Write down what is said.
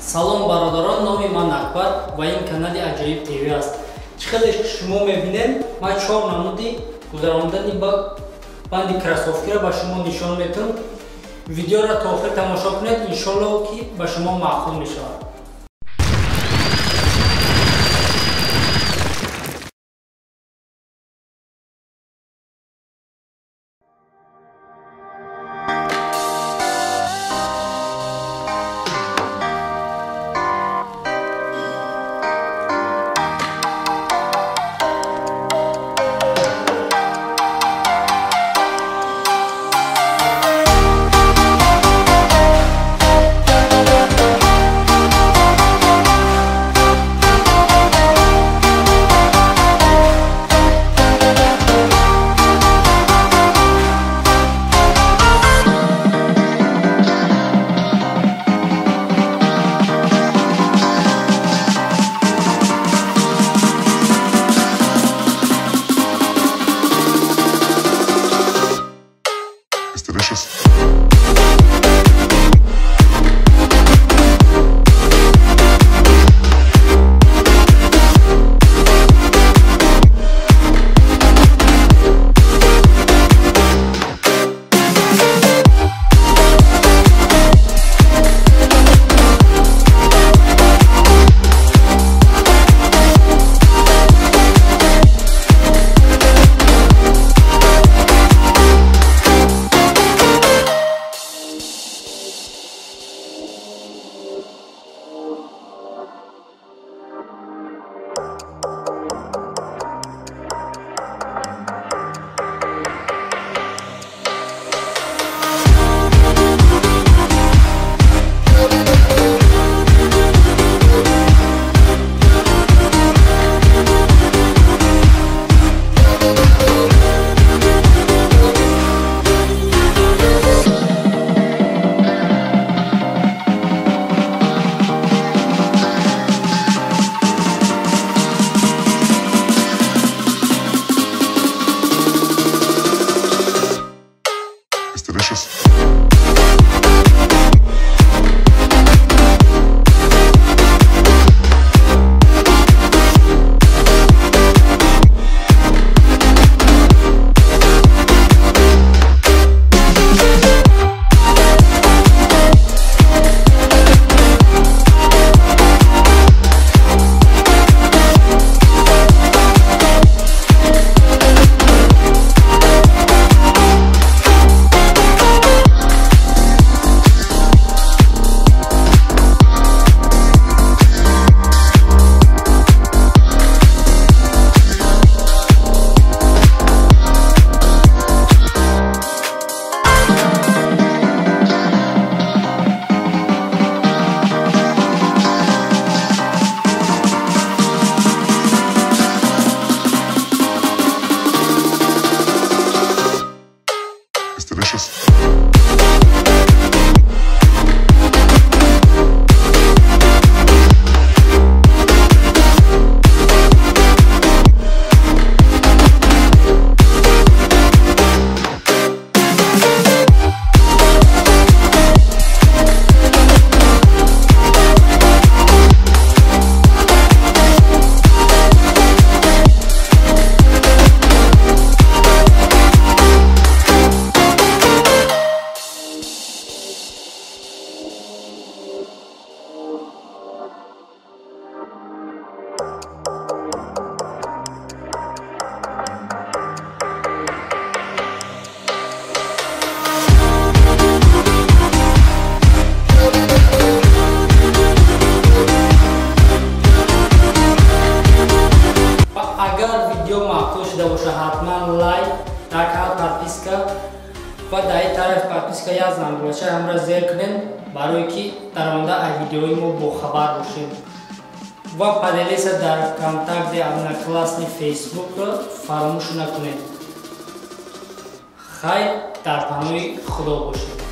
Салом бародарон, номи ман Акбар ва ин канали Аҷоиб ТВ аст. Чӣ хеле шумо мебинед, ман 4 намуди гузарондани банди кроссовкиро ба шумо нишон метам. Видеоро то охир тамошо кунед, иншоллоҳ ки ба шумо маъқул мешавад. Delicious. Delicious. Delicious. Агар видео маъқул шуда боша, ҳатман лайк, дар канал подписка ва дар ин тараф подписка як зангулача ҳамра зер кунед, барое ки дар оянда аз видеои мо бохабар бошед. Ва поделиться дар контакти Одноклассник Фейсбукро фаромӯш накунед. Хайр, дар паноҳи Худо бошед.